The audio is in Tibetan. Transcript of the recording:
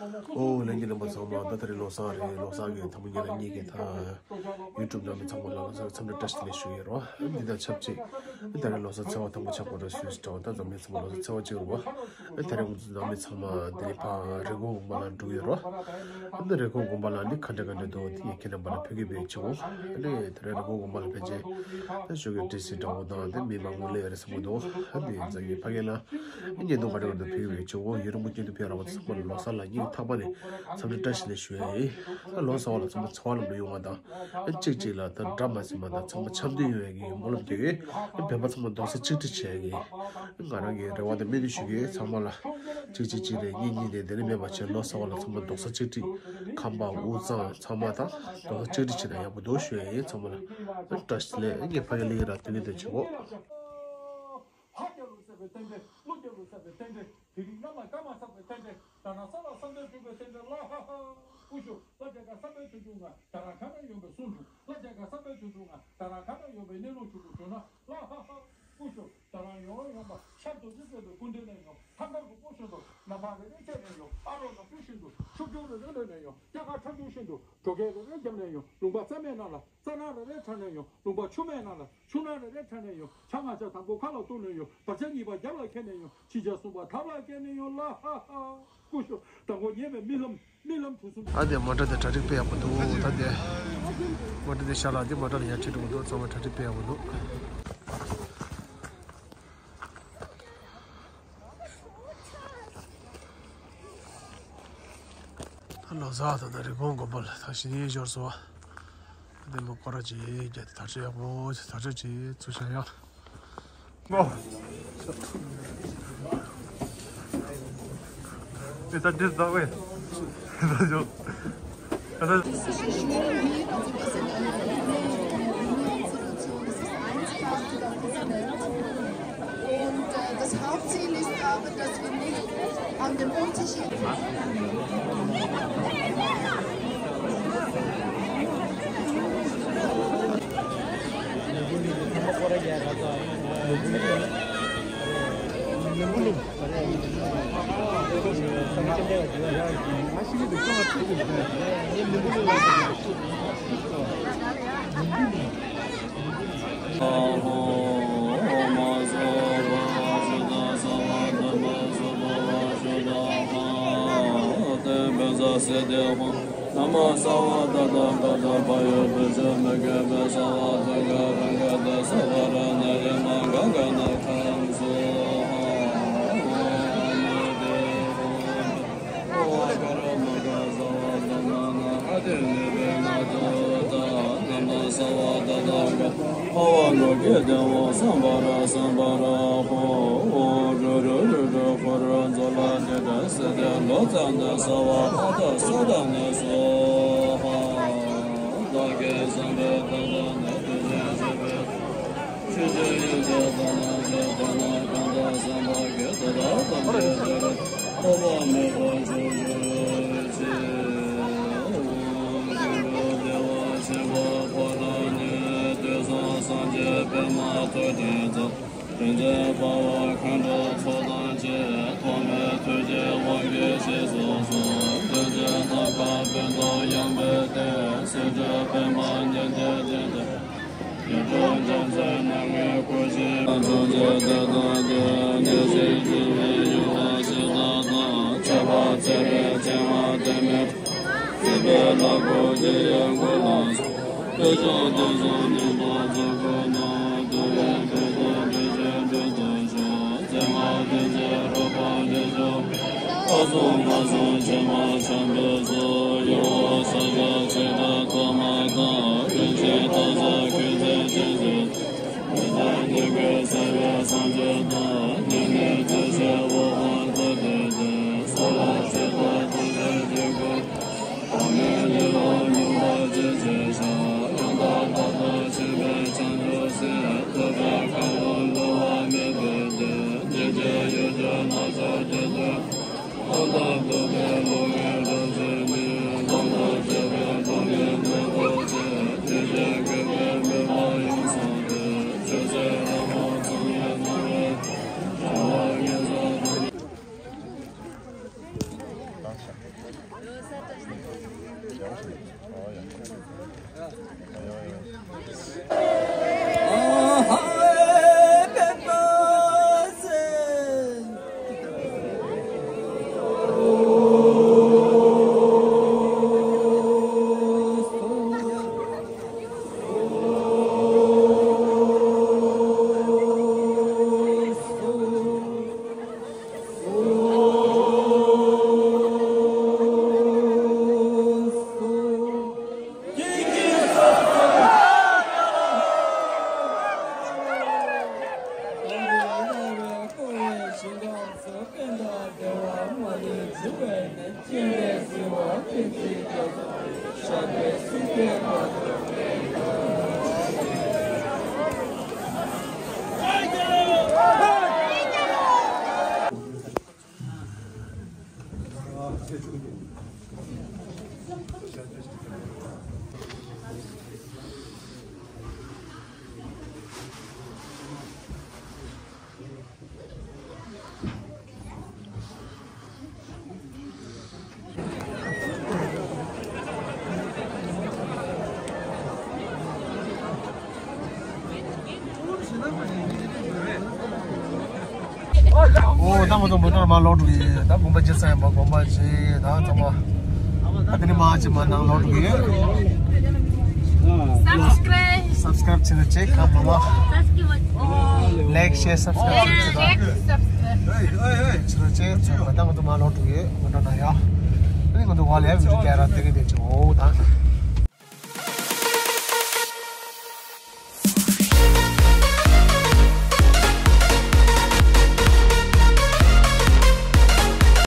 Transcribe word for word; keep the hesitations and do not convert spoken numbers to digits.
ཨོ་ལྷན་རྒྱས་རྣམ་པ་ཚང་མ། ད་ད་རེས་ལོ་གསར་རེད། ལོ་གསར་གྱི་དང་པོ་ཉིན་རེ་གཉིས་ཀྱི་ད་ཡུ་ཊུབ་ནང་མི་ཚང་མ་ལ་ལོ་གསར་འཚམས་འདྲི་བཀྲ་ཤིས་བདེ་ལེགས་ཞུ་ཡི་རོ། འདི་དང་ཆབས་ཅིག་ད་རེས་ལོ་གསར་ཚེས་པ་དང་པོ་ཆགས་པ་རེད་ཞུས་ཀྱི་འདུག་ད་འཛམ་གླིང་ཚང་མ་ལོ་གསར་ཚེས་པ་གཅིག་རེད་བ། ད་རེས་ང་ཚོ་འཛམ་གླིང་ཚང་མ་འདི་ནས་ཕར་རི་ཀོན་དགོན་པ་ལ་འགྲོ་གི་ཡོད་རོ། ད་རི་ཀོན་དགོན་པ་ལ་ནི་ག་འདྲ་ག་འདྲ་འདུག་དེ་ངས་ཁྱེད་རྣམ་པ་ལ་ཕུལ་གྱི་ཡོད་ཅེ་གོ། ད་རེས་རི་ཀོན་དགོན་པ་ལ་ཕེབས་རྗེས་ད་ཞོགས་ཀས་ཏོག་ཙམ་འདྲ་བོ་དང་དེ་མི་མང་པོ་སླེབས་ཡོད་རེད་བསམ་གྱི་འདུག་ད་དེ་ཚང་གི་ཕ་གི་ལ། བརྙན་ཐུང་ག་འདྲ་ག་འདྲ་ཕུལ་བའི་ཆུ་བོ་ཡུན་རིང་པོ་རྒྱུན་དུ་ཕེབས་ར་བ་ཚང་མ་ལ་ལོ་གསར་ལ་སྙིང་ཐག་པ་ནས་འཚམས་འདྲི་བཀྲ་ཤིས་བདེ་ལེགས་ཞུ་ཡ་ཡིན། ད་ལོ་གསར་བ་ལ་ཚང་མ་འཚོ་བ་ལམ་དུ་ཡོང་བ་དང་། གཅིག་གཅིག་ལ་ད་དགྲ་མ་ཟིན་པ་དང་ཚང་མ་འཆམ་མཐུན་ཡོང་ཡ་གི་སྨོན་ལམ་རྒྱག་གི་ཡོད། བོད་པ་ཚང་མ་རྡོག་རྩ་གཅིག་སྒྲིལ་བྱེད་ཡ་གི་ང་རང་གི་རེ་བ་དང་སྨོན་འདུན་ཞུ་གི་ཡོད། ཚང་མ་ལ་གཅིག་གཅིག་གཅིག་རེ་གཉིས་གཉིས་རེ་དེ་ནས་མེད་པ་བྱས་ལོ་གསར་བ་ལ་ཚང་མ་རྡོག་རྩ་གཅིག་སྒྲིལ། ཁམས་པ་དབུས་གཙང་ཚང་མ་དང་རྡོག་རྩ་གཅིག་སྒྲིལ་བྱེད་ན་ཡག་པོ་འདུག་ཞུ་ཡ་ཡིན། ཚང་མ་ལ་བཀྲ་ཤིས་བདེ་ལེགས། ངས་ཕ་གི་ལ་ཡིན་ར་དེ་གི་དེ་བྱེད་གོ། ལྷ་རྒྱལ་ལོ་སྲས་པའི་རྟེན་འབྲེལ། ཀླུ་རྒྱལ་ལོ་སྲས་པའི་རྟེན་འབྲེལ། དེ་རིང་སྔ་མ་སྐར་མ་བསགས་པའི་རྟེན་འབྲེལ། ད་ན་ས་ལ་བསམ་དོན་འགྲུབ་པའི་རྟེན་འབྲེལ། ལ་ཧ་ཧ། སྐུ་ཞབས་ལ་རྒྱལ་ཁ་བསམ་པའི་དོན་འགྲུབ་ང་། ད་རང་ཁ་ན་ཡོང་བའི་གསུང་འགྲུབ། ལ་རྒྱལ་ཁ་བསམ་པའི་དོན་འགྲུབ་ང་། ད་རང་ཁ་ན་ཡོང་བའི་གནས་ལུགས་ཆོས་སྐུ་བྱོན་ན། ལ་ཧ་ཧ། སྐུ་ཞབས་ད་རང་ཡོང་རང་ཡོང་པ་ཤར་དུ་ནི་བརྩེ་བའི་སྐུ་མདུན་ནས་ཡོང་། ཐང་དཀར་གུ་པོ་བཞིན་དུ་ནམ་བག་རེ་རེ་བཅད་ནས་ཡོང་། ཨ་རོགས་ནག་ཆུ་བཞིན་དུ་ཕྱུགས་ཆུང་རེ་རེ་ལོན་ནས་ཡོང་། སྐྱ་ཀ་ཁྲ་ཆུང་བཞིན་དུ་གྲོ་གས་རེ་རེ་བརྒྱབ་ནས་ཡོང་། ལུང་པ་རྩྭ་མའི་ནང་ལ་རྩྭ་ནག་རེ་རེ་འཁྲབ་ནས་ཡོང་། ལུང་པ་ཆུ་མའི་ནང་ལ་ཆུ་ནག་རེ་རེ་འཁྲབ་ནས་ཡོང་། བྱ་ང་བྱ་དང་པོ་ཁ་ལ་གཏུགས་ནས་ཡོང་། བར་ཆད་གཉིས་པ་རྒྱབ་ལ་འཁྱེར་ནས་ཡོང་། ཕྱི་རྒྱལ་སུམ་པ་ཐབ་ལ་བཀལ་ནས་ཡོང་། ལ་ཧ་ཧ། སྐུ་ཞབས་དང་པོ་ཉེས་པའི་རྨི་ལམ། རྨི་ལམ་དུས་གསུམ། ཨ་དེ་མ་འདྲ་དེ་གྲ་སྒྲིག་དཔེ་ཡག་པོ་འདུག་ད་དེ་མ་འདྲ་དེ་ཤ་ལག་དེ་མ་འདྲ་ལ་ཡར་ཁྲིད་འགྲོ་གི་འདུག་ཚང་མ་གྲ་སྒྲིག་དཔེ་ཡག་པོ་འདུག་ད་ལོ་གསར་དང་ད་རི་ཀོན་དགོན་པ་ལ་ད་ཞི་ནི་ཞོར་སོ། དེ་མོ་སྐོར་ར་ཅིག་བརྒྱབ་སྟེ་དར་ཆ་ཡག་པོ་དར་ཆ་ཅིག་ཚུགས་བཞག་ཡ། ངོ་། དེ་ད་འདིར་ཟ་བས། ད་ཞོག Und äh, das Hauptziel ist aber, dass wir nicht an den Unterschieden ཨོ། ད་ང་ཚོ་མོ་ཊ་མར་ལོག་འགྲོ་གི་ཡོད། ད་དགོན་པ་རྗེས་ཚར་ཡིན་པ། དགོན་པ་རྗེས་ད་ཚང་མ། ད་དེ་ནས་མར་ཅིག་མར་ནང་ལོག་འགྲོ་གི་ཡོད། Subscribe. Subscribe བྱེད་རོགས་བྱེད། ཁ་མ་མ། Like, share, subscribe བྱེད་རོགས་བྱེད། ཚང་མ་ད་ང་ཚོ་མར་ལོག་འགྲོ་གི་ཡོད། མོ་ཊ་ནང་ཡ། ཨ་ནི་ང་ཚོ་ཝ་ལ་ཡ་བི་ཌིའོ་རྒྱག་ར་དེ་གི་དེ་ཅིག་ཨོ་ད།